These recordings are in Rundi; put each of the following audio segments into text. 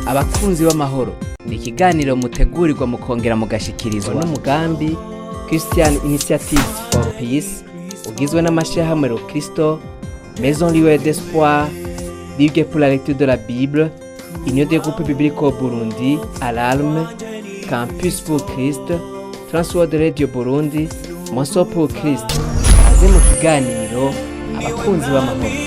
Abakunzi b'amahoro ni ikiganiro mutegurirwa mukongera mugashikirizwa n'umugambi Christian Initiatives for Peace, ugizwe n'amashyirahamwe Rokristo, Maison Lueur d'Espoir, Ligue pour la lecture de la Bible, Union des groupes bibliques au Burundi, Alarme, Campus pour Christ, Transworld Radio Burundi, Moso pour Christ. Aze mu kiganiro Abakunzi b'amahoro.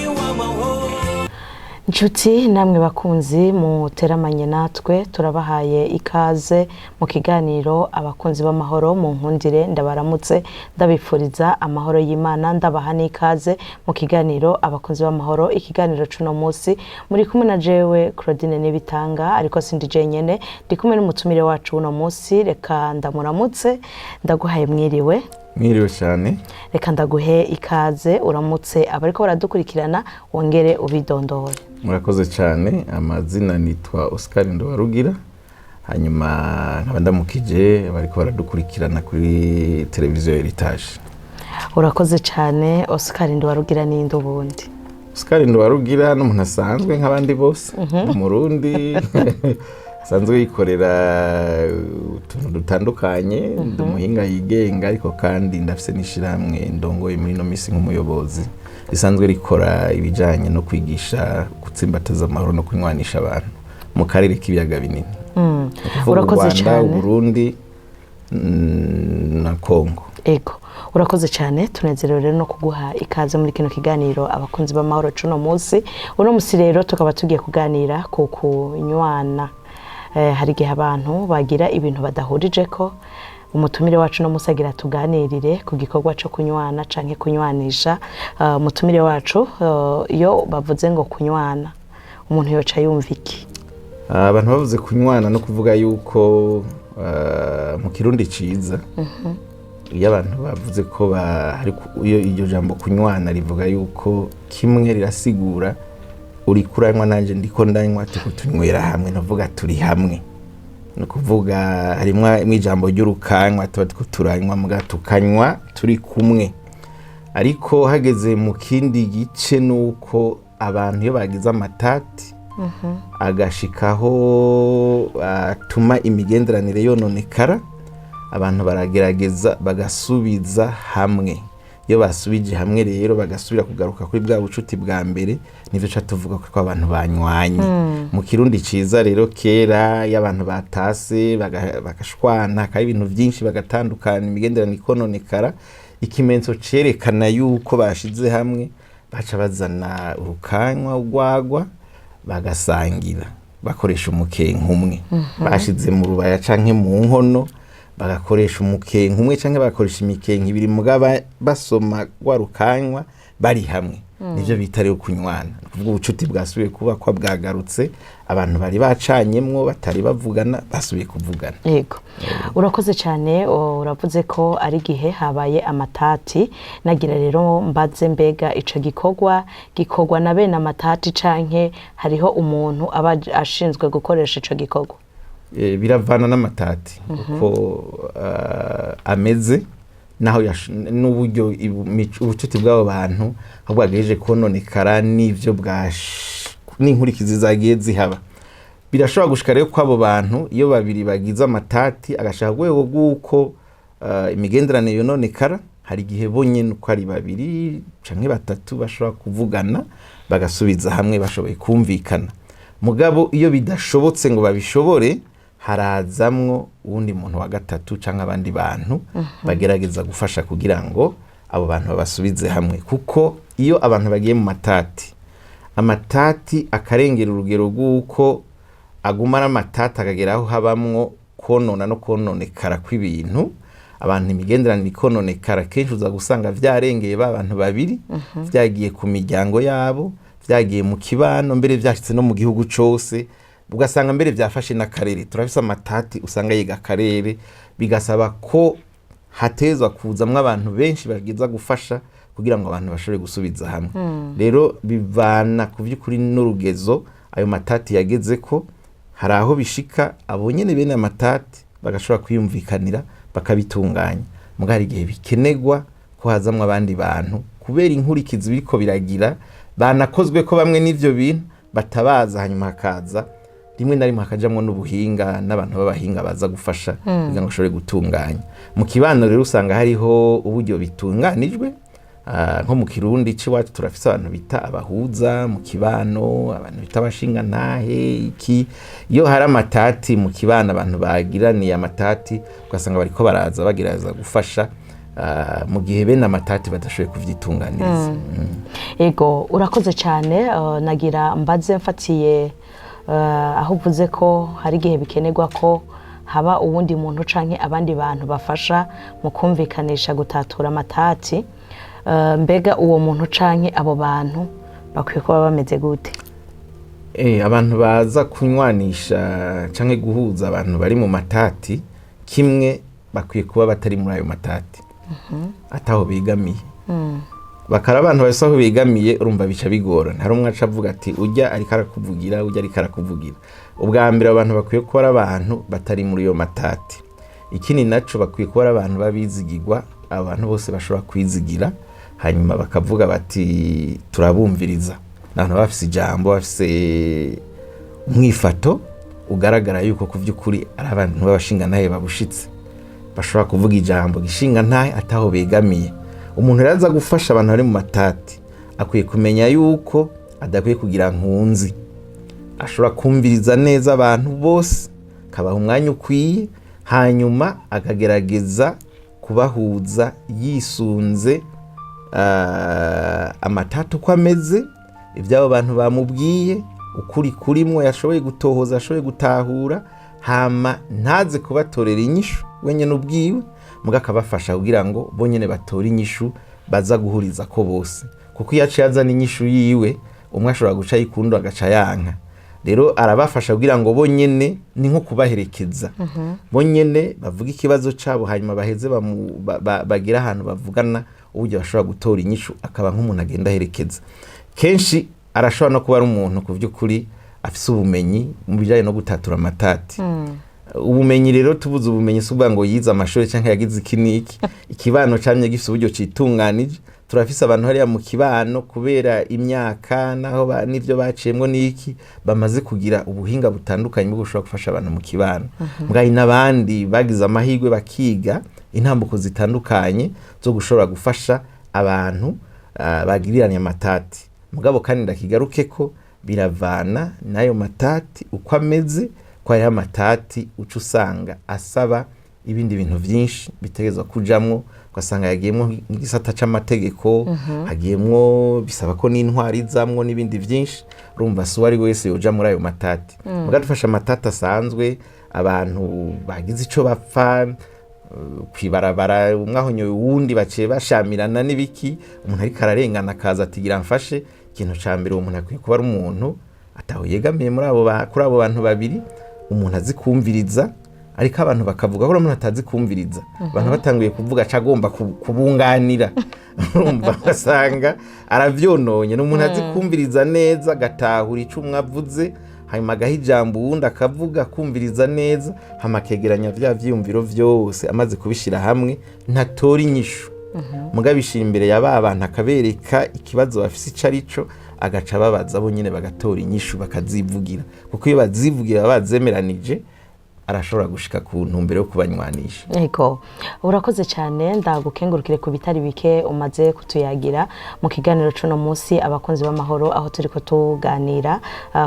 Inshuti namwe bakunzi muteramanye natwe, turabahaye ikaze mu kiganiro Abakunzi b'Amahoro. Mu nkundire ndabaramutse, ndabifuriza amahoro y'Imana, ndabaha n'ikaze mu kiganiro Abakunzi b'Amahoro. Ikiganiro cuno munsi muri kumwe na jewe Claudine Nibitanga, ariko sindi jenyene, ndi kumwe n'umutumire wacu uno munsi. Reka ndamuramutse. Ndaguhaye mwiriwe. Mwiriwe cyane. Reka ndaguhe ikaze, uramutse abariko baradukurikirana, wongere ubidondore. Murakoze cyane. Amazina nitwa Oscar Ndowarugira, hanyuma nkaba ndamukije abariko baradukurikirana kuri televiziyo Heritage. Urakoze cyane. Oscar Ndowarugira ninde ubundi? Oscar Ndowarugira n'umuntu asanzwe nk'abandi bose, Umurundi asanzwe yikorera utuntu dutandukanye. Ndi umuhinga yigenga, ariko kandi ndafise n'ishirahamwe ndongoye muri ino misi nk'umuyobozi, risanzwe rikora ibijanye no kwigisha gutsimbataza amahoro no kunywanisha abantu mu karere k'ibiyaga binini. Ni ukuvuga u Urakoze Rwanda, cyane. Uburundi na Kongo. Ego, urakoze cyane. Tunezerewe rero no kuguha ikaze muri kino kiganiro Abakunzi b'Amahoro cuno munsi. Uno munsi rero tukaba tugiye kuganira ku kunywana. Hari igihe abantu bagira ibintu badahurije ko. Umutumire wacu no munsi agira tuganirire ku gikorwa cyo kunywana canke kunywanisha. Umutumire wacu, iyo bavuze ngo kunywana, umuntu yoca yumva iki? Abantu bavuze kunywana no kuvuga yuko mu Kirundi ciza, iyo abantu bavuze ko iyo iryo jambo kunywana rivuga yuko kimwe rirasigura uri kuranywa nanje ndiko ndanywa, tuko tunywera hamwe, navuga turi hamwe. Ni ukuvuga harimwo ijambo ry'urukanywa, tuba turiko turanywa muga tukanywa turi kumwe. Ariko hageze mu kindi gice, nuko abantu iyo bagize amatati agashikaho atuma imigenderanire yononekara, abantu baragerageza bagasubiza hamwe. Iyo basubije hamwe rero, bagasubira kugaruka kuri bwa bucuti bwa mbere, nivyo ca tuvuga ko abantu banywanye. Mu Kirundi ciza rero, kera iyo abantu batase bagashwana, hakaba ibintu byinshi, bagatandukana, imigenderanire ikononekara, ikimenyetso cerekana yuko bashize hamwe, baca bazana urukanywa, urwagwa, bagasangira bakoresha umukenke umwe bashize mu rubaya canke mu nkono, bagakoresha umukenke umwe canke bagakoresha imikenke ibiri, muga basoma rwa rukanywa bari hamwe. Nivyo bita rero kunywana. Ni ukuvuga ubucuti bwasubiye kubakwa, bwagarutse. Abantu bari bacanyemwo, batari bavugana, basubiye kuvugana. Yego, urakoze cyane. Uravuze ko ari igihe habaye amatati. Nagira rero mbaze: mbega ico gikorwa gikorwa na bene amatati, canke hariho umuntu aba ashinzwe gukoresha ico gikorwa? Biravana n'amatati uko ameze, naho n'uburyo ubucuti bw'abo bantu aho bwagejeje kononekara, n'ivyo n'inkurikizi zagiye zihaba. Birashobora gushika rero ko abo bantu, iyo babiri bagize amatati agashaka urwego rw'uko imigenderanire yononekara, hari igihe bonyene uko ari babiri canke batatu bashobora kuvugana bagasubiza hamwe, bashoboye kumvikana. Mugabo iyo bidashobotse ngo babishobore, harazamwo uwundi muntu wa gatatu canke abandi bantu bagerageza gufasha kugira ngo abo bantu babasubize hamwe. Kuko iyo abantu bagiye mu matati, amatati akarengera urugero rw'uko aguma ari amatati, akagera aho habamwo konona no kononekara kw'ibintu, abantu imigenderanire ikononekara, kenshi uza gusanga vyarengeye ba bantu babiri, vyagiye ku miryango yabo, vyagiye mu kibano, mbere vyashitse no mu gihugu cose, ugasanga mbere vyafashe n'akarere. Turafise amatati usanga yiga akarere, bigasaba ko hatezwa kuzamwo abantu benshi bagiza gufasha kugira ngo abantu bashobore gusubiza hamwe. Rero bivana ku by'ukuri n'urugezo ayo matati yageze ko. Hari aho bishika abo nyene bene amatati bagashobora kwiyumvikanira bakabitunganya, muga hari igihe bikenerwa ko hazamwo abandi bantu kubera inkurikizi biriko biragira, banakozwe ko bamwe n'ivyo bintu batabaza, hanyuma hakaza Rimwe na rimwe hakajamwo n'ubuhinga n'abantu b'abahinga baza gufasha kugira ngo bashobore gutunganya. Mu kibano rero usanga hariho uburyo bitunganijwe. Nko mu Kirundi c'iwacu turafise abantu bita abahuza mu kibano, abantu bita abashingantahe. Iki iyo hari amatati mu kibano, abantu bagiraniye amatati, ugasanga bariko baraza bagerageza gufasha mu gihe bene amatati badashoboye kuvyitunganiriza. Ego, urakoze cyane. Nagira mbaze mfatiye aho uvuze ko hari igihe bikenerwa ko haba uwundi muntu canke abandi bantu bafasha mu kumvikanisha, gutatura amatati. Mbega uwo muntu canke abo bantu bakwiye kuba bameze gute? Abantu baza kunywanisha canke guhuza abantu bari mu matati, kimwe, bakwiye kuba batari muri ayo matati, ataho begamiye. Bakara abantu bafise aho begamiye, urumva bica bigorana. Hari umwe aca avuga ati ujya ariko arakuvugira, ujya ariko arakuvugira. Ubwa mbere, abantu bakwiye kuba ari abantu batari muri iyo matati. Ikindi naco, bakwiye kuba ari abantu babizigirwa, abantu bose bashobora kwizigira, hanyuma bakavuga bati turabumviriza. Ni abantu baba bafise ijambo, bafise umwifato ugaragara yuko ku by'ukuri ari abantu b'abashingantahe babushitse, bashobora kuvuga ijambo gishingantahe ataho begamiye. Umuntu rero aza gufasha abantu bari mu matati akwiye kumenya yuko adakwiye kugira nkunzi, ashobora kumviriza neza abantu bose, akabaha umwanya ukwiye, hanyuma akagerageza kubahuza yisunze amatati uko ameze, iby'abo bantu bamubwiye, ukuri kurimwo yashoboye gutohoza, ashoboye gutahura, hama ntaze kubatorera inyishu wenyine ubwiwe, muga akabafasha kugira ngo bonyene batore inyishu baza guhuriza ko bose. Kuko iyo aciye azana inyishu yiwe, umwe ashobora guca ayikunda, agaca yanka. Rero arabafasha kugira ngo bonyene, ni nko kubaherekeza, bonyene bavuga ikibazo cabo, hanyuma baheze bagire ahantu bavugana uburyo bashobora gutora inyishu. Akaba nk'umuntu agenda aherekeza. Kenshi arashobora no kuba ari umuntu ku by'ukuri afise ubumenyi mu bijyanye no gutatura amatati. Ubumenyi rero, tubuze ubumenyi, si ukuvuga ngo yize amashuri cyangwa yagize iki n'iki. Ikibano camye gifise uburyo citunganije. Turafise abantu hariya mu kibano, kubera imyaka naho n'ivyo baciyemwo n'iki, bamaze kugira ubuhinga butandukanye bwo gushobora gufasha abantu mu kibano. Mbwa n'abandi bagize amahirwe bakiga intambuko zitandukanye zo gushobora gufasha abantu bagiriranye amatati. Mugabo kandi ndakigaruke ko biravana n'ayo matati uko ameze, ko hariho amatati uca usanga asaba ibindi bintu byinshi bitegerezwa kujamwo, ugasanga yagiyemwo nk'igisata c'amategeko, hagiyemwo bisaba ko n'intwari izamwo n'ibindi byinshi. Urumva si uwo ari we wese yoja muri ayo matati. Muga dufashe amatati asanzwe, abantu bagize ico bapfa kwibarabara, umwe ahonyoye uwundi, baciye bashamirana n'ibiki, umuntu ariko ararengana akaza ati gira mfashe. Ikintu ca mbere, uwo muntu akwiye kuba ari umuntu ataho yegamiye muri abo kuri abo bantu babiri, umuntu azi kumviriza. Ariko abantu bakavuga ko umuntu atazi kumviriza, abantu batanguye kuvuga aca agomba kubunganira, urumva ugasanga aravyononye. Ni umuntu azi kumviriza neza, agatahura ico umwe avuze, hanyuma agaha ijambo uwundi akavuga, akumviriza neza, hama akegeranya vya vyiyumviro vyose. Amaze kubishira hamwe, ntatora inyishu, mugabo abishira imbere ya ba bantu, akabereka ikibazo bafise ico arico, agaca babaza bo nyene bagatora inyishu, bakazivugira. Kuko iyo bazivugira baba bazemeranije, arashobora gushika ku ntumbero yo kubanywanisha. Ego, urakoze cyane. Ndagukengurukire ku bitari bike umaze kutuyagira mu kiganiro c'uno munsi, abakunzi b'amahoro, aho turiko tuganira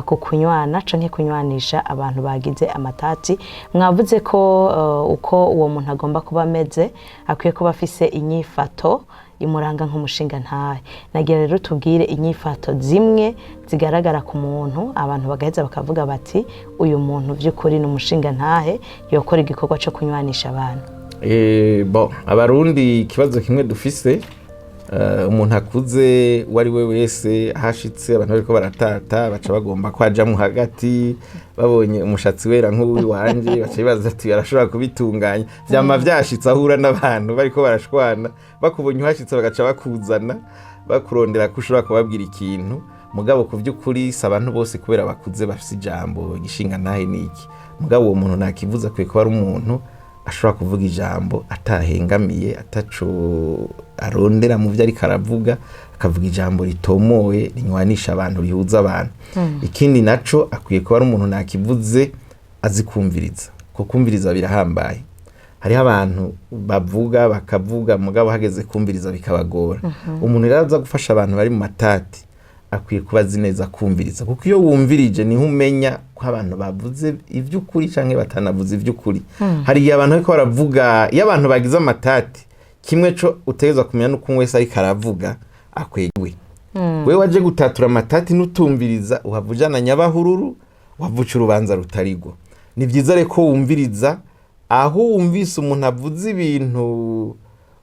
ku kunywana canke kunywanisha abantu bagize amatati. Mwavuze ko uko uwo muntu agomba kuba ameze, akwiye kuba afise inyifato imuranga nk'umushinga ntahe. Nagira rero tubwire inyifato zimwe zigaragara ku muntu, abantu bagaheza bakavuga bati uyu muntu by'ukuri ni umushinga ntahe, yokora igikorwa cyo kunywanisha abantu. Bon, Abarundi ikibazo kimwe dufise, umuntu akuze uwo ari we wese hashitse abantu bariko baratata, baca bagomba ko ajamwo hagati. Babonye umushatsi wera nk'uwiwanje, baca bibaza ati arashobora kubitunganya. Vyama vyashitse ahura n'abantu bariko barashwana, bakubonye uhashitse bagaca bakuzana, bakurondera ko ushobora kubabwira ikintu. Mugabo ku by'ukuri si abantu bose kubera bakuze bafise ijambo gishinga ntahe niki. Mugabo uwo muntu nakivuze akwiye kuba ari umuntu Ashobora kuvuga ijambo atahengamiye, ataco arondera mu byo ariko aravuga, akavuga ijambo ritomoye, rinywanisha abantu, rihuza abantu. Ikindi naco, akwiye kuba ari umuntu, nakivuze, azi kumviriza, kuko kumviriza birahambaye. Hariho abantu bavuga bakavuga, mugabo hageze kumviriza bikabagora. Umuntu rero aza gufasha abantu bari mu matati akwiye kuba azi neza kumviriza, kuko iyo wumvirije niho umenya ko abantu bavuze iby'ukuri cyangwa batanavuze iby'ukuri. Hari igihe abantu bariko baravuga, iyo abantu bagize amatati, kimwe co utegerezwa kumenya nuko umwe wese ariko aravuga akwewe. Wewe waje gutatura amatati, nutumviriza, uhava ujana nyabahururu, uhava uca urubanza rutarigwo. Ni byiza rero ko wumviriza. Aho wumvise umuntu avuze ibintu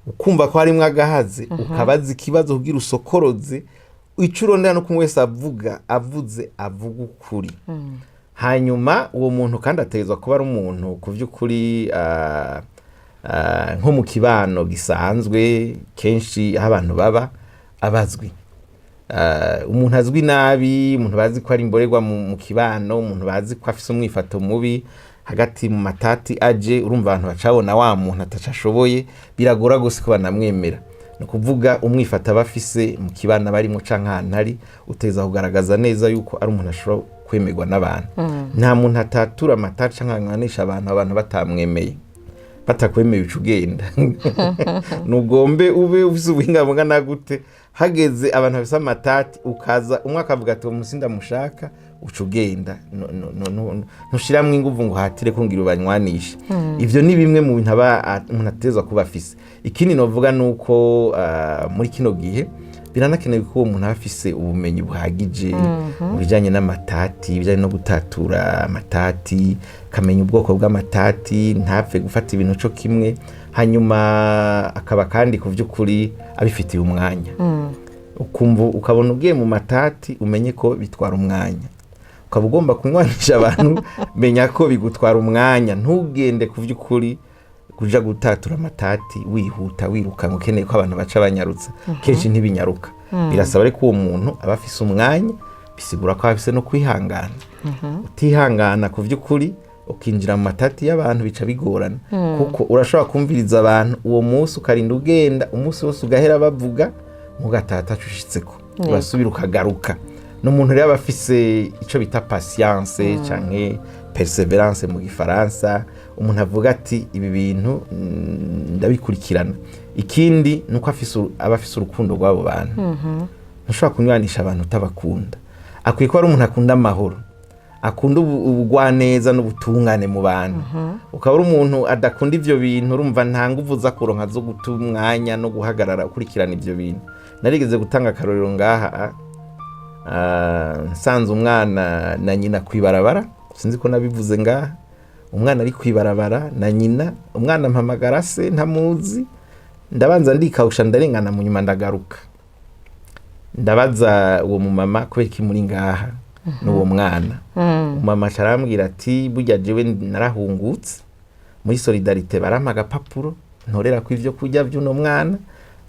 ukumva ko harimwo agahaze, ukabaza ikibazo kugira usokoroze icyo urondera, nuko umwe wese avuga, avuze, avuga ukuri. Hanyuma uwo muntu kandi ategerezwa kuba ari umuntu ku by'ukuri, nko mu kibano gisanzwe, kenshi aho abantu baba, abazwi. Umuntu azwi nabi, umuntu bazi ko ari imborerwa mu kibano, umuntu bazi ko afise umwifato mubi hagati mu matati aje, urumva abantu bacabona wa muntu ataco ashoboye, biragora gose ko banamwemera. Ni ukuvuga umwifato aba afise mu kibano abarimo canke ahantu ari, uteza kugaragaza neza yuko ari umuntu ashobora kwemerwa n'abantu. Nta muntu atatura amatati canke anywanisha abantu batamwemeye. Batakwemeye, uca ugenda. Nugombe ube ufise ubuhinga bungana gute, hageze abantu bafise amatati, ukaza, umwe akavuga ati: "Uwo musi ndamushaka", uca ugenda. Ntushiramwo inguvu ngo uhatire kungira ubanywanishe. Ivyo ni bimwe mu bintu umuntu ategerezwa kuba afise. Ikindi novuga ni uko muri kino gihe biranakenewe ko uwo muntu aba afise ubumenyi buhagije mu bijanye n'amatati, ibijanye no gutatura amatati, akamenya ubwoko bw'amatati, ntapfe gufata ibintu co kimwe. Hanyuma akaba kandi ku by'ukuri abifitiye umwanya. Ukumva ukabona ugiye mu matati, umenye ko bitwara umwanya. Ukaba ugomba kunywanisha abantu, menya ko bigutwara umwanya. Ntugende ku by'ukuri kuja gutatura amatati wihuta, wiruka, ngo ukeneye ko abantu baca banyarutsa. Kenshi ntibinyaruka. Birasaba ariko uwo muntu aba afise umwanya, bisigura ko aba afise no kwihangana. Utihangana ku by'ukuri ukinjira mu matati y'abantu, bica bigorana, kuko urashobora kumviriza abantu uwo munsi, ukarinda ugenda, umunsi wose ugahera bavuga, mugataha ushitseko, urasubira ukagaruka. Ni umuntu rero aba afise icyo bita patience canke persévérance mu Gifaransa, umuntu avuga ati: "Ibi bintu ndabikurikirana." Ikindi ni uko aba afise urukundo rw'abo bantu. Ntushobora kunywanisha abantu utabakunda. Akwiye kuba ari umuntu akunda amahoro, akunda ubugwaneza n'ubutungane mu bantu. Ukaba uri umuntu adakunda ivyo bintu, urumva nta nguvu uza kuronka zo guta umwanya no guhagarara ukurikirana ivyo bintu. Narigeze gutanga akarorero ngaha, nsanze umwana na nyina kwibarabara. Sinzi ko nabivuze ngaha. Umwana ari kwibarabara na nyina, umwana mpamagara se ntamuzi, ndabanza ndikawusha, ndarengana, mu nyuma ndagaruka, ndabaza uwo mumama: "Kubera iki muri ngaha n'uwo mwana?" Umumama aca arambwira ati: "Burya jewe narahungutse muri solidarité, barampa agapapuro ntorera ko ivyo kurya by'uno mwana,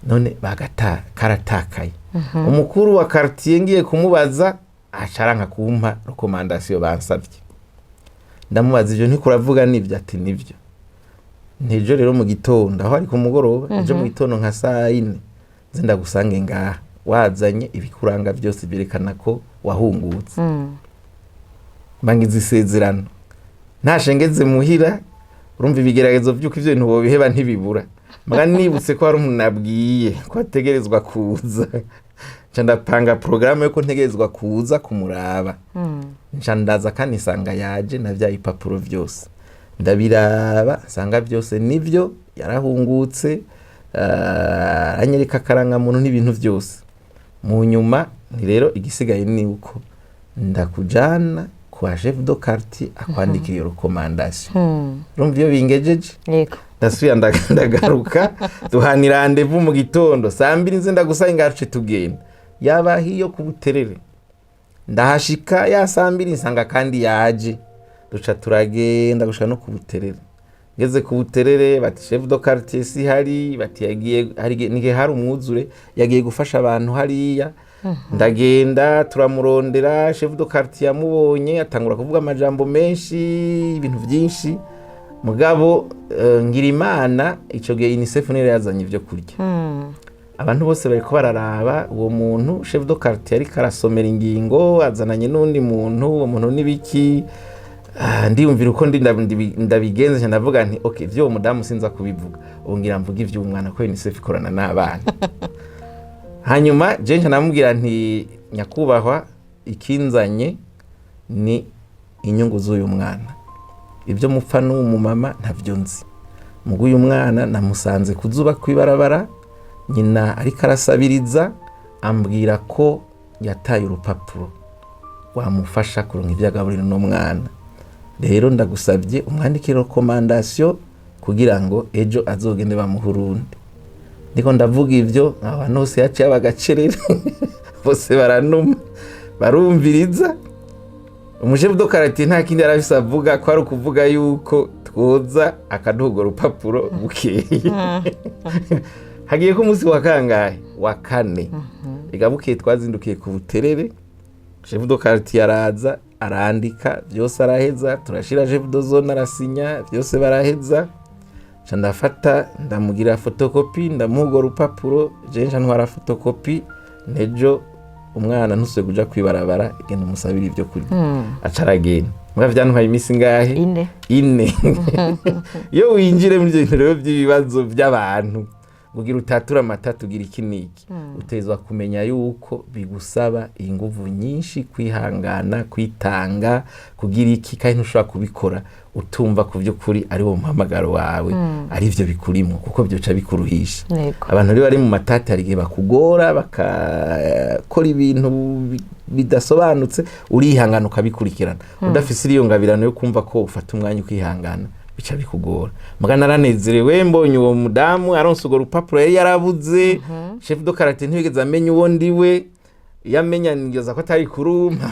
none bagata karatakaye. Umukuru wa quartier ngiye kumubaza, aca aranka kumpa recommandation bansavye. Ndamubaza: 'Ivyo ntikuravuga nivyo?' Ati: 'Nivyo.' Ntejo rero mu gitondo, aho ari ku mugoroba, ejo mu gitondo nka saa 4 nze ndagusange ngaha, wazanye ibikuranga byose byerekana ko wahungutse.' Mbangiza isezerano, ntashengeze muhira. Urumva ibigeragezo by'uko ivyo bintu wobiheba ntibibura. Mba nibutse ko hari umuntu nabwiye ko ategerezwa kuza, nca ndapanga porogaramu yuko ntegerezwa kuza kumuraba. Nca ndaza kandi nsanga yaje na bya bipapuro byose. Ndabiraba, nsanga byose nibyo, yarahungutse. Aranyereka akarangamuntu n'ibintu byose. Mu nyuma ni rero igisigaye ni uko ndakujana kwa chef de quartier akwandikira iyo recommandation. Urumva iyo bingejeje? Yego. Ndasubira ndagaruka, duhanira rendez-vous mu gitondo saa 2, nze ndagusanga ngace tugenda. Yaba hiyo ku Buterere, ndahashika ya saa 2, nsanga kandi yaje, duca turagenda gushika no ku Buterere. Ngeze ku Buterere, bati: "Chef de quartier si hari", bati: "Yagiye hari nihe hari umwuzure, yagiye gufasha abantu hariya." Ndagenda, turamurondera. Chef de quartier yamubonye atangura kuvuga amajambo menshi, ibintu byinshi. Mugabo ngira Imana, ico gihe UNICEF niyo yazanye ivyo kurya. Abantu bose bariko bararaba uwo muntu, chef de quartier ariko arasomera ingingo, azananye n'undi muntu. Uwo muntu n'ibiki? Ah, ndiyumvira uko ndi ndabigenza, nca ndavuga nti: "Okay, ivyo uwo mudamu sinza kubivuga, ubu ngira mvuga ivy'umwana, ko UNICEF ikorana n'abana." Hanyuma je nca namubwira nti: "Nyakubahwa, ikinzanye ni inyungu z'uyu mwana. Ibyo mupfa n'uwo mumama ntavyo nzi. Mugu uyu mwana namusanze kuzuba kw'ibarabara, nyina ariko arasabiriza, ambwira ko yataye urupapuro rwamufasha kuronka ibyo agaburira uno mwana. Rero ndagusabye umwandikire recommandation kugira ngo ejo azogende bamuhe urundi." Ndiko ndavuga ivyo, abantu bose yaciye bagacerera, bose baranuma, barumviriza. Umu chef de quartier nta kindi yarafise avuga, ko ari ukuvuga yuko twoza akaduha urwo rupapuro bukeye. Hagiye ko umunsi wa kangahe? Wa kane. Ega bukeye twazindukiye ku Buterere. Chef de quartier araza, arandika byose, araheza, turashira chef de zone arasinya, byose baraheza. Nca ndafata, ndamugira photocopie, ndamuha urwo rupapuro. Je nca ntwara photocopie. Nejo umwana ntusubire kuja kwibarabara, genda umusabire ibyo kurya. Aca aragenda. Muga vyantwaye iminsi ngahe? Ine. Ine. Iyo winjire muri ibyo bintu rero by'ibibazo by'abantu, ugira utatura amatatu, ugira iki n'iki, utezwa kumenya yuko bigusaba inguvu nyinshi, kwihangana, kwitanga, kugira iki, kandi ntushobora kubikora utumva ku by'ukuri ari wo muhamagaro wawe, ari byo bikurimo, kuko byoca bikuruhisha. Abantu rero bari mu matati, hari igihe bakugora, bakakora ibintu bidasobanutse. Urihangana ukabikurikirana. Udafise iriyo ngabirano yo kumva ko ufata umwanya ukihangana, bica bikugora. Muga naranezerewe mbonye uwo mudamu aronse urwo rupapuro yari yarabuze. Chef de quartier ntiyigeze amenya uwo ndiwe. Iyo amenya nigeza ko atari kurumpa,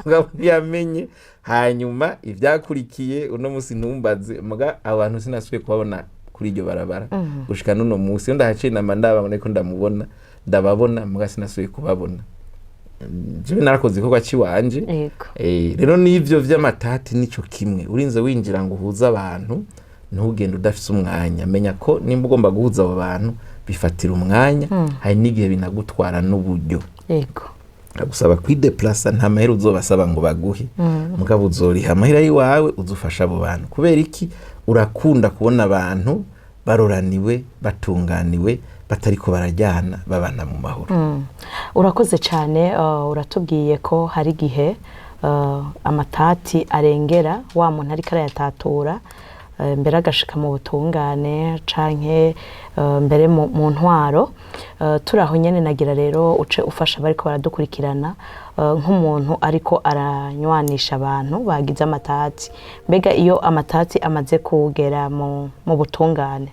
mugabo ntiyamenye. Hanyuma ivyakurikiye uno musi ntumbaze. Muga abantu sinasubiye kubabona kuri iryo barabara gushika n'uno musi. Iyo ndahaciye nama ndababona ko ndamubona, ndababona, muga sinasubiye kubabona. Jewe narakoze igikorwa ciwanje. Rero n'ivyo vy'amatati nico kimwe. Urinze winjira ngo uhuze abantu, ntugende udafise umwanya. Menya ko nimba ugomba guhuza abo bantu, bifatira umwanya, hari n'igihe binagutwara n'uburyo. Agusaba kwideplasa. Nta mahera uzobasaba ngo baguhe, mugabo uzoriha amahera y'iwawe, uzufasha abo bantu. Kubera iki? Urakunda kubona abantu baroraniwe, batunganiwe, batariko barajyana, babana mu mahoro. Urakoze cyane. Uratubwiye ko hari igihe amatati arengera wa muntu ariko arayatatura, mbere agashika mu butungane canke mbere mu ntwaro. Turi aho nyene, nagira rero uce ufasha bariko baradukurikirana, nk'umuntu ariko aranywanisha abantu bagize amatati. Mbega iyo amatati amaze kugera mu butungane,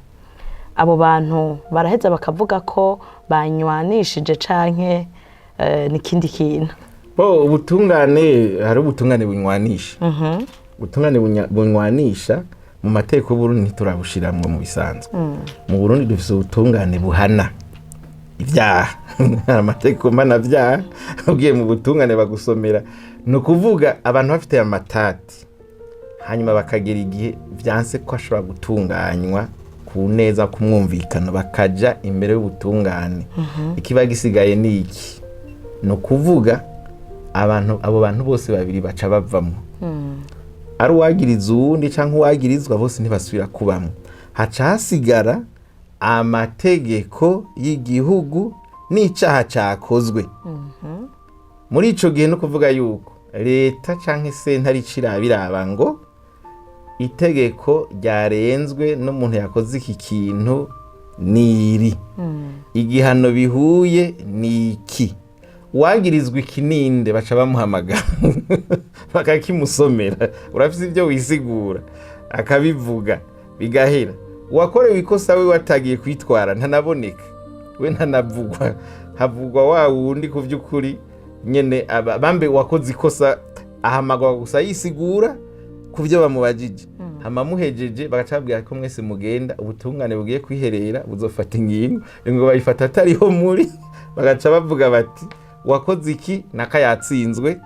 abo bantu baraheza bakavuga ko banywanishije canke n'ikindi kintu? Bo ubutungane, hari ubutungane bunywanisha. Ubutungane bunywanisha mu mategeko y'Uburundi ntiturabushiramwo. Mu bisanzwe mu Burundi dufise ubutungane buhana ibyaha, hari amategeko mpanabyaha. Ugiye mu butungane bagusomera. Ni ukuvuga abantu bafite amatati, hanyuma bakagera igihe vyanse ko ashobora gutunganywa ku neza, ku mwumvikano, bakaja imbere y'ubutungane, ikiba gisigaye ni iki? Ni ukuvuga abantu, abo bantu bose babiri baca bavamo, ari uwagiriza uwundi cyangwa uwagirizwa, bose ntibasubira kubamwo. Haca hasigara amategeko y'igihugu n'icaha cakozwe muri ico gihe. No kuvuga yuko leta canke sentare icirabiraba ngo itegeko ryarenzwe n'umuntu yakoze iki kintu niri, igihano bihuye ni iki, uwagirizwa iki ninde, baca bamuhamagara bakakimusomera: "Urafise ibyo wisigura?" Akabivuga, bigahera. Uwakorewe ikosa we watagiye kwitwara ntanaboneka, we ntanavugwa, havugwa wa wundi. Ku by'ukuri nyene bambe uwakoze ikosa ahamagwa gusa yisigura ku byo bamubajije, hama muhejeje bagaca babwira ko mwese mugenda, ubutungane bugiye kwiherera, buzofata ingingo. Ngo bayifata atariho muri, bagaca bavuga bati: "Uwakoze iki naka yatsinzwe,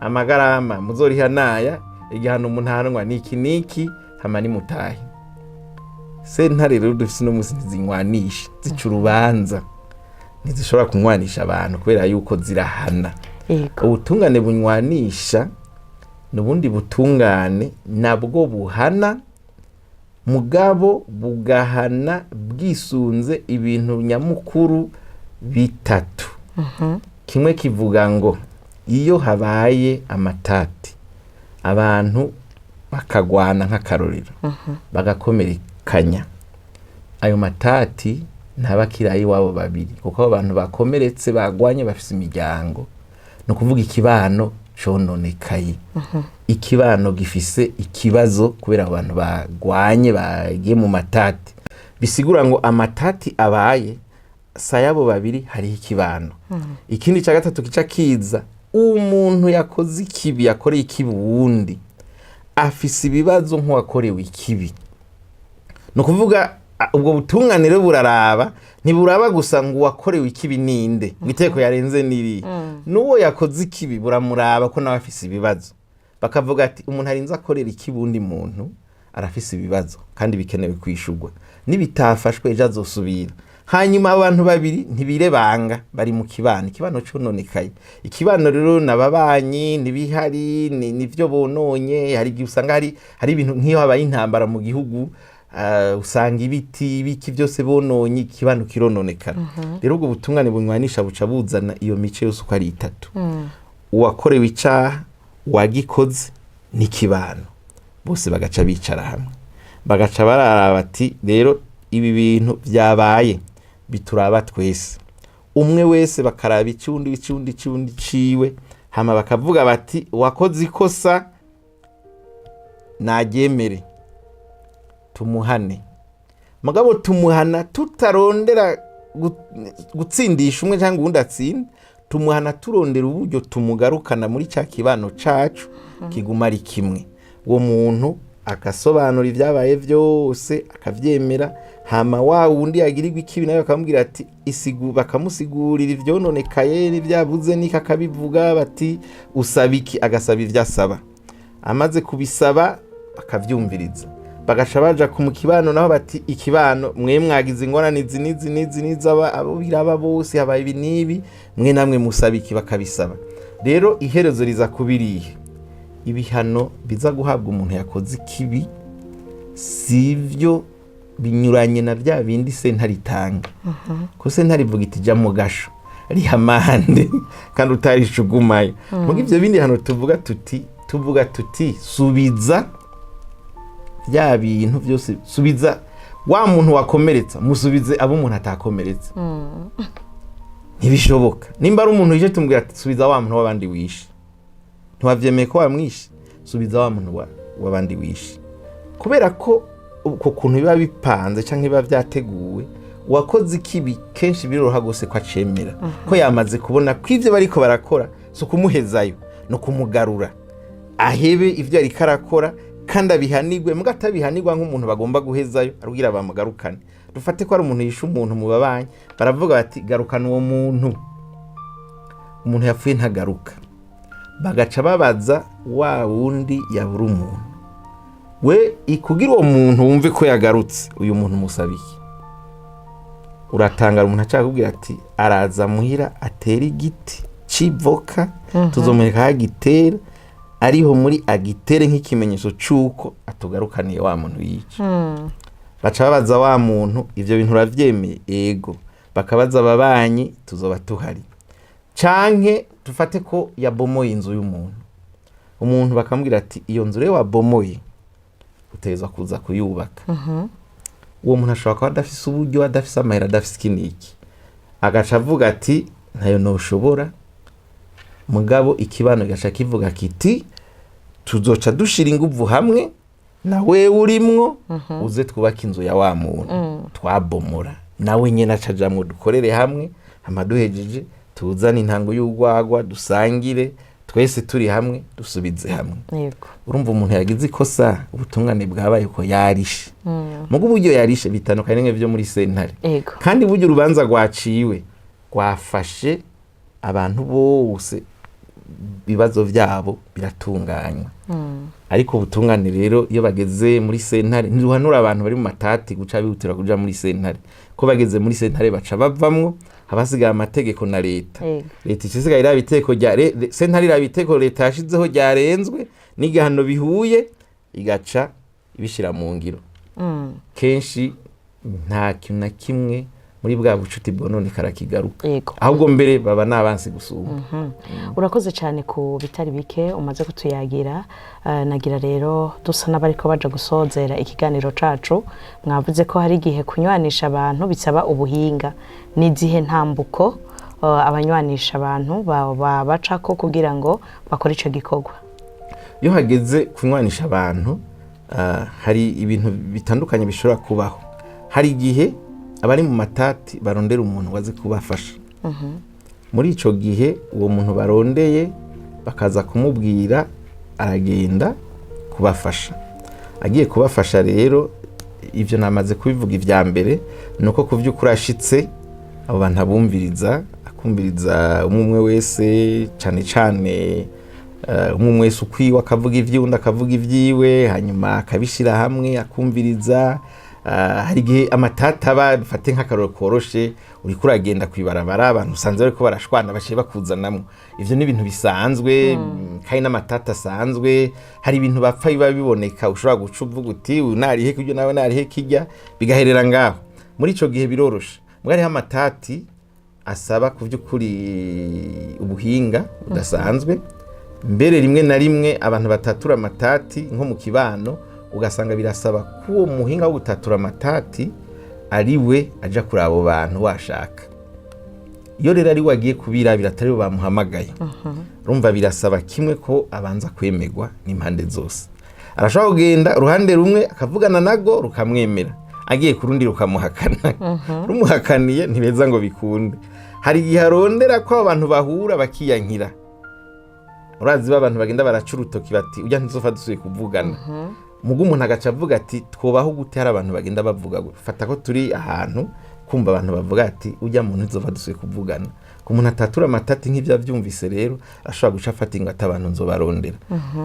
amagarama muzoriha naya, igihano umuntu ahanwa ni iki niki." Hama nimutahe. Sentare rero dufise uno munsi ntizinywanisha, zica urubanza, ntizishobora kunywanisha abantu kubera yuko zirahana. Ubutungane bunywanisha ni ubundi butungane nabwo buhana, mugabo bugahana bwisunze ibintu nyamukuru bitatu. Kimwe kivuga ngo iyo habaye amatati, abantu bakagwana, nk'akarorero bagakomerekanya, ayo matati ntaba akiri ay'iwabo babiri, kuko abo bantu bakomeretse bagwanye bafise imiryango. Ni ukuvuga ikibano cononekaye, ikibano gifise ikibazo kubera abo bantu bagwanye, bagiye mu matati. Bisigura ngo amatati abaye si ay'abo babiri, hariho ikibano. Ikindi cya gatatu kica kiza, umuntu yakoze ikibi, yakoreye ikibi uwundi, afise ibibazo nk'uwakorewe ikibi. Ni ukuvuga ubwo butungane rero buraraba, ntiburaba gusa ngo uwakorewe ikibi ninde, ngo iteko yarenze niri, n'uwo yakoze ikibi buramuraba ko nawe afise ibibazo. Bakavuga ati umuntu arinze akorera ikibi undi muntu arafise ibibazo kandi bikenewe kwishurwa, nibitafashwe ejo azosubira. Hanyuma abantu babiri ntibirebanga, bari mu kibano, ikibano cononekaye. Ikibano rero n'ababanyi ntibihari, nivyo bononye. Hari igihe usanga hari ibintu nk'iyo habaye intambara mu gihugu, usanga ibiti ibiki byose bononye, ikibano kirononekara. Rero ubwo butungane bunywanisha buca buzana iyo mice yose uko ari itatu: uwakorewe icaha, uwagikoze n'ikibano, bose bagaca bicara hamwe, bagaca bararaba bati rero ibi bintu byabaye bituraba twese. Umwe wese bakaraba icundi icundi icundi ciwe, hama bakavuga bati uwakoze ikosa naryemere tumuhane, mugabo tumuhana tutarondera gutsindisha umwe cyangwa uwundi atsinda, tumuhana turondera uburyo tumugarukana muri cya kibano cacu kiguma ari kimwe. Uwo muntu agasobanura ibyabaye byose, akabyemera. Hama wa wundi yagirirwa ikibi nawe bakamubwira ati isigu, bakamusigurira ivyononekaye n'ibyabuze n'iki, akabivuga. Bati usaba iki? Agasaba ibyo asaba. Amaze kubisaba bakavyumviriza, bagaca baja ku mu kibano naho bati ikibano mwe mwagize ingorane izi n'izi n'izi n'izi, abo biraba bose, habaye ibi n'ibi, mwe namwe musaba iki? Bakabisaba. Rero iherezo riza kubirihe? Ibihano biza guhabwa umuntu yakoze ikibi sivyo, binyuranye na bya bindi sentare itanga, ko sentare ivuga iti jya mu gasho, riha amande kandi utarisha ugumayo. Muga ivyo bindi hano tuvuga tuti subiza bya bintu byose, subiza wa muntu wakomeretsa, musubize abo umuntu atakomeretse. Ntibishoboka. Nimba ari umuntu wishe, tumubwira ati subiza wa muntu w'abandi wishe, ntiwavyemeye ko wamwishe, subiza wa muntu w'abandi wishe. Kubera ko uko kuntu biba bipanze cyangwa biba byateguwe, uwakoze ikibi kenshi biroroha gose ko acemera, ko yamaze kubona ko ivyo bariko barakora si ukumuhezayo, no kumugarura ahebe ivyo ariko arakora kandi abihanirwe. Muga atabihanirwa nk'umuntu bagomba guhezayo, arubwira bamugarukane. Dufate ko ari umuntu yishe umuntu mu babanyi, baravuga bati garukana uwo muntu. Umuntu yapfuye ntagaruka. Bagaca babaza wa wundi yabura umuntu we, kugira uwo muntu wumve ko yagarutse, uyu muntu musaba iki? Uratangara, umuntu ashaka kubwira ati araza muhira atera igiti c'ivoka, tuzomwereka aho agitera, ariho muri agitere nk'ikimenyetso c'uko atugarukaniye wa muntu yica. Baca babaza wa muntu, ivyo bintu uravyemeye? Ego. Bakabaza ababanyi, tuzoba tuhari. Canke dufate ko yabomoye inzu y'umuntu, umuntu bakamubwira ati iyo nzu rero wabomoye utegerezwa kuza kuyubaka. Uwo muntu ashobora kuba adafise uburyo, adafise amahera, adafise iki n'iki, agaca avuga ati ntayo noshobora. Mugabo ikibano gaca kivuga kiti tuzoca dushira inguvu hamwe na wewe urimwo, uze twubake inzu ya wa muntu twabomora, nawe nyene acajamwo, dukorere hamwe, hama duhejeje tuzane intango y'urwagwa, dusangire twese turi hamwe, dusubize hamwe. Urumva umuntu yagize ikosa, ubutungane bwabaye uko yarishe. Mugo uburyo yarishe bitandukanye n'ibyo muri sentare. Kandi buryo urubanza rwaciwe rwafashe abantu bose. Ibibazo byabo biratunganywa, ariko ubutungane rero, iyo bageze muri sentare, ntiruhanura abantu bari mu matati guca bihutira kuja muri sentare, ko bageze muri sentare baca bavamwo, haba hasigaye amategeko na leta. Leta isigaye iraba iteko rya sentare, iraba iteko leta yashizeho ryarenzwe n'igihano bihuye, igaca ibishyira mu ngiro. Kenshi nta kintu na kimwe muri bwa bucuti bwononekara kigaruka, ahubwo mbere baba n'abansi gusumba. Urakoze cyane ku bitari bike umaze kutuyagira. Nagira rero dusa n'abariko baja gusozera ikiganiro cacu. Mwavuze ko hari igihe kunywanisha abantu bisaba ubuhinga. N'izihe ntambuko abanywanisha abantu bacako kugira ngo bakore ico gikorwa? Iyo hageze kunywanisha abantu, hari ibintu bitandukanye bishobora kubaho. Hari igihe abari mu matati barondera umuntu wazi kubafasha. Muri ico gihe uwo muntu barondeye bakaza kumubwira, aragenda kubafasha. Agiye kubafasha rero, ibyo namaze kubivuga, ibya mbere ni uko ku by'ukuri ashitse abo bantu abumviriza, akumviriza umwe umwe wese, cyane cyane umwe umwe wese ukwiwe, akavuga iby'iwe, undi akavuga ibyiwe, hanyuma akabishyira hamwe, akumviriza. Hari igihe amatata aba, bifate nk'akaroro koroshe, uriko uragenda kw'ibarabara, abantu usanze bariko barashwana, baciye bakuzanamwo. Ivyo ni ibintu bisanzwe, kandi n'amatata asanzwe. Hari ibintu bapfa biba biboneka, ushobora guca uvuga uti uyu narihe kirya, nawe narihe kirya, bigaherera ngaho. Muri ico gihe biroroshe. Mbwa hariho amatati asaba ku by'ukuri ubuhinga budasanzwe. Mbere rimwe na rimwe abantu batatura amatati nko mu kibano, ugasanga birasaba ko uwo muhinga wo gutatura amatati ari we aja kuri abo bantu washaka. Iyo rero ari we agiye kubirabira, atari bo bamuhamagaye, urumva birasaba kimwe ko abanza kwemerwa n'impande zose. Arashobora kugenda uruhande rumwe akavugana nago rukamwemera, agiye ku rundi rukamuhakana. Rumuhakaniye ntibeza ngo bikunde. Hari igihe arondera ko abantu bahura bakiyankira. Urazi ba abantu bagenda baraca urutoki bati ujya ntizopfa dusubiye kuvugana. Mugo umuntu agaca avuga ati twubaho gute? Hari abantu bagenda bavuga gutya. Fata ko turi ahantu kumva abantu bavuga ati ujya muntu ntizopfa dusubiye kuvugana. Ku muntu atatura amatati nk'ibyo abyumvise rero, ashobora guca afata ingata, abantu nzobarondera.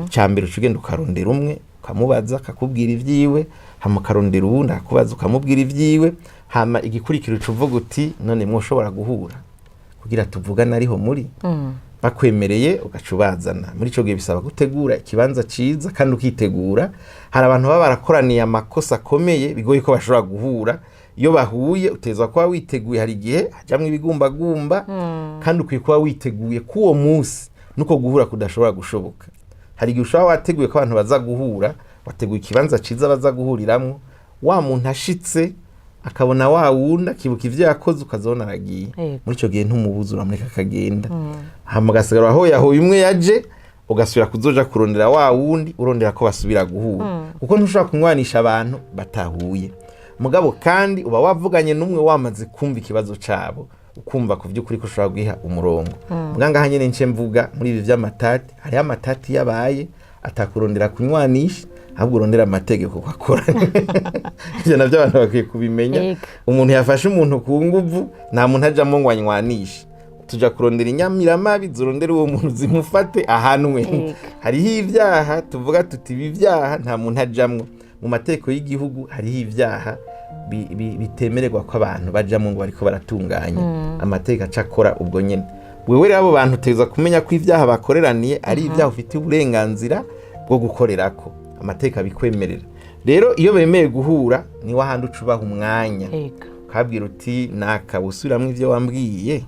Icya mbere uca ugenda ukarondera umwe, ukamubaza, akakubwira ibyiwe, hama ukarondera uwundi, akakubaza, ukamubwira ibyiwe, hama igikurikira uca uvuga uti none mwoshobora guhura kugira tuvugane ariho muri? Bakwemereye ugaca ubazana. Muri ico gihe bisaba gutegura ikibanza ciza kandi ukitegura. Hari abantu baba barakoraniye amakosa akomeye, bigoye ko bashobora guhura. Iyo bahuye uteza kuba witeguye. Hari igihe hajamwo ibigumbagumba, kandi ukwiye kuba witeguye ko uwo munsi nuko guhura kudashobora gushoboka. Hari igihe ushobora wateguye ko abantu baza guhura, wateguye ikibanza ciza baza guhuriramwo, wa muntu ashitse akabona wa wundi, akibuka ivyo yakoze, ukazabona aragiye. Muri ico gihe ntumubuza, uramureka akagenda, hama ugasigara aho yahuye umwe yaje, ugasubira kuzoja kurondera wa wundi, urondera ko basubira guhura, kuko ntushobora kunywanisha abantu batahuye. Mugabo kandi uba wavuganye n'umwe, wamaze kumva ikibazo cabo, ukumva ku by'ukuri ko ushobora guha umurongo. Mbwa ngaha nyene nce mvuga muri ibi vy'amatati, hariho amatati yabaye atakurondera kunywanisha, ahubwo urondera amategeko ko akora. Ivyo navyo abantu bakwiye kubimenya. Umuntu yafashe umuntu ku nguvu, nta muntu ajamwo ngo anywanishe. Tuja kurondera inyamiramabi zirondera uwo muntu, zimufate ahanwe. Hariho ibyaha tuvuga tuti ibi byaha nta muntu ajamwo. Mu mategeko y'igihugu hariho ibyaha bitemererwa ko abantu bajamwo ngo bariko baratunganya. Amategeko aca akora ubwo nyene. Wewe rero abo bantu uteza kumenya ko ibyaha bakoreraniye ari ibyaha ufitiye uburenganzira bwo gukorerako, amategeko abikwemerera. Rero iyo bemeye guhura, ni wahandi uca ubaha umwanya, ukabwira uti naka, usubiramwo ivyo wambwiye,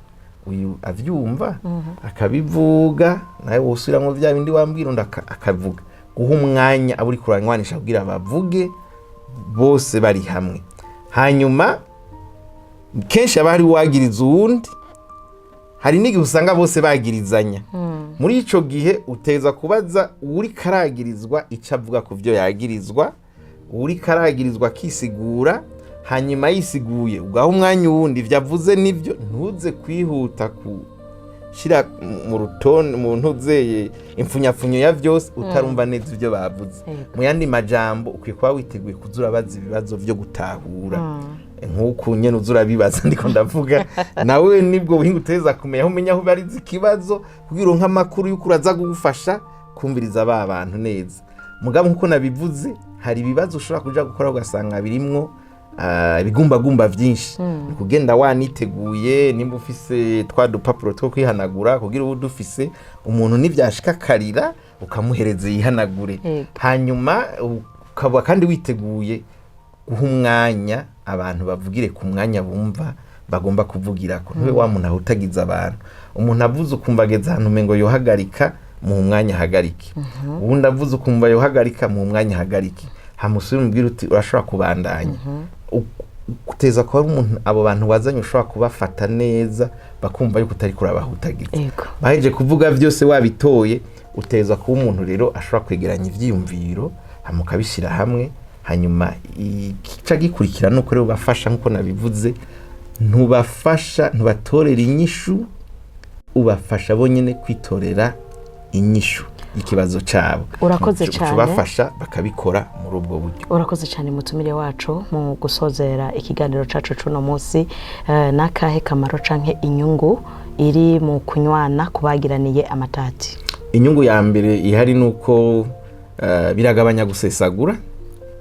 uyu avyumva akabivuga, nawe wosubiramwo vya bindi wambwira, undi akavuga. Guha umwanya abo uriko uranywanisha kugira bavuge bose bari hamwe. Hanyuma kenshi haba hari uwagiriza uwundi, hari n'igihe usanga bose bagirizanya. Muri ico gihe uteza kubaza uwuri karagirizwa ico avuga ku vyo yagirizwa, uwuri karagirizwa akisigura. Hanyuma yisiguye, ugaha umwanya uwundi, ivyo avuze nivyo, ntuze kwihuta. gushira mu rutonde mu ntuzeye impfunyapfunyo ya vyose utarumva neza ivyo bavuze. Mu yandi majambo, ukwiye kuba witeguye kuza urabaza ibibazo vyo gutahura, nk'uku nyene uza urabibaza ndiko ndavuga. Nawe nibwo buhinga uteza kumenya aho umenya aho ubariza ikibazo kugira uronke amakuru y'uko uraza kugufasha kumviriza ba bantu neza. Mugabo nkuko nabivuze, hari ibibazo ushobora kuja gukora ugasanga birimwo ibigumbagumba vyinshi. Ni kugenda waniteguye, nimba ufise twa dupapuro two kwihanagura kugira ube udufise, umuntu nivyashika akarira ukamuhereza yihanagure. Hanyuma ukaba kandi witeguye guha umwanya abantu bavugire ku mwanya bumva bagomba kuvugirako. Ntube wa muntu ahutagiza abantu. Umuntu avuze ukumva ageze ahantu umengo yohagarika, mu mwanya ahagarike. Uwundi avuze ukumva yohagarika, mu mwanya ahagarike, hamusubire umubwire uti: "Urashobora kubandanya." Uteza kuba ari umuntu abo bantu wazanye ushobora kubafata neza, bakumva yuko utari kurabahutagiza. Baheje kuvuga byose wabitoye, uteza kuba umuntu rero ashobora kwegeranya ivyiyumviro, hama ukabishyira hamwe. Hanyuma igica gikurikira nuko rero ubafasha. Nk'uko nabivuze, ntubafasha, ntubatorera inyishu, ubafasha bonyine kwitorera inyishu y'ikibazo cyabo. Urakoze cane. Ubafasha bakabikora muri ubwo buryo. Urakoze cyane, mutumire wacu. Mu gusozera ikiganiro cacu cuno munsi, n'akahe kamaro canke inyungu iri mu kunywana kubagiraniye amatati? Inyungu ya mbere ihari ni uko biragabanya gusesagura,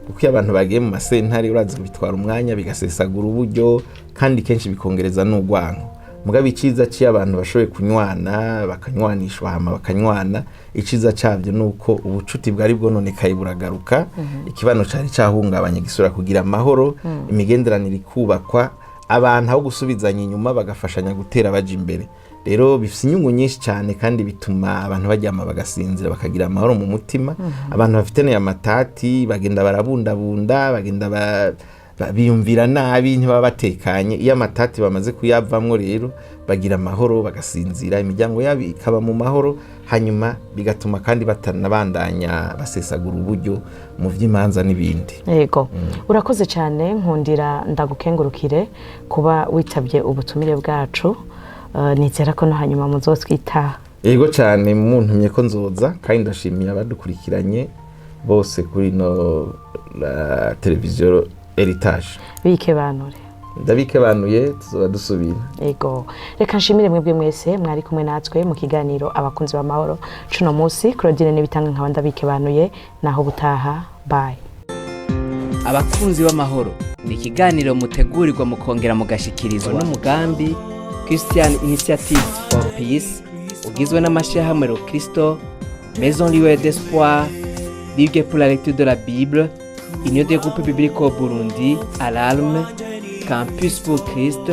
kuko iyo abantu bagiye mu masentare, urazi, bitwara umwanya, bigasesagura uburyo, kandi kenshi bikongereza n'urwanko. Mugabo iciza cy'iyo abantu bashoboye kunywana, bakanywanishwa, hama bakanywana, iciza cyabyo ni uko ubucuti bwari bwononekaye buragaruka, ikibano cyari cyahungabanye gisubira kugira amahoro, imigenderanire ikubakwa, abantu aho gusubizanya inyuma bagafashanya gutera baja imbere. Rero bifite inyungu nyinshi cyane, kandi bituma abantu baryama bagasinzira, bakagira amahoro mu mutima. Abantu bafitaniye amatati bagenda barabundabunda, bagenda biyumvira nabi, ntibaba batekanye. Iyo amatati bamaze kuyavamwo rero, bagira amahoro, bagasinzira, imiryango yabo ikaba mu mahoro. Hanyuma bigatuma kandi batanabandanya basesagura uburyo mu by'imanza n'ibindi. Yego, urakoze cyane. Nkundira ndagukengurukire kuba witabye ubutumire bwacu. Nizera ko no hanyuma muzotwitaha. Yego cyane, muntumye ko nzoza, kandi ndashimiye abadukurikiranye bose kuri no la televiziyo Heritage. Bikebanure. Ndabikebanuye, tuzoba dusubira. Yego, reka nshimire mwebwe mwese mwari kumwe natwe mu kiganiro Abakunzi b'Amahoro cuno munsi. Claudine Nibitanga nkaba ndabikebanuye, naho butaha, bye. Abakunzi b'Amahoro ni ikiganiro mutegurirwa mukongera mugashikirizwa n'umugambi Christian Initiative for Peace, ugizwe n'amashyirahamwe Rokristo, Maison Lueur d'Espoir, Ligue pour la lecture de la Bible, Union des groupes bibliques au Burundi, Alarme, Campus pour Christ,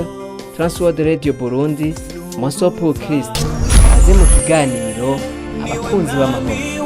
Transworld Radio Burundi, Moso pour Christ. Aze mu kiganiro Abakunzi b'Amahoro.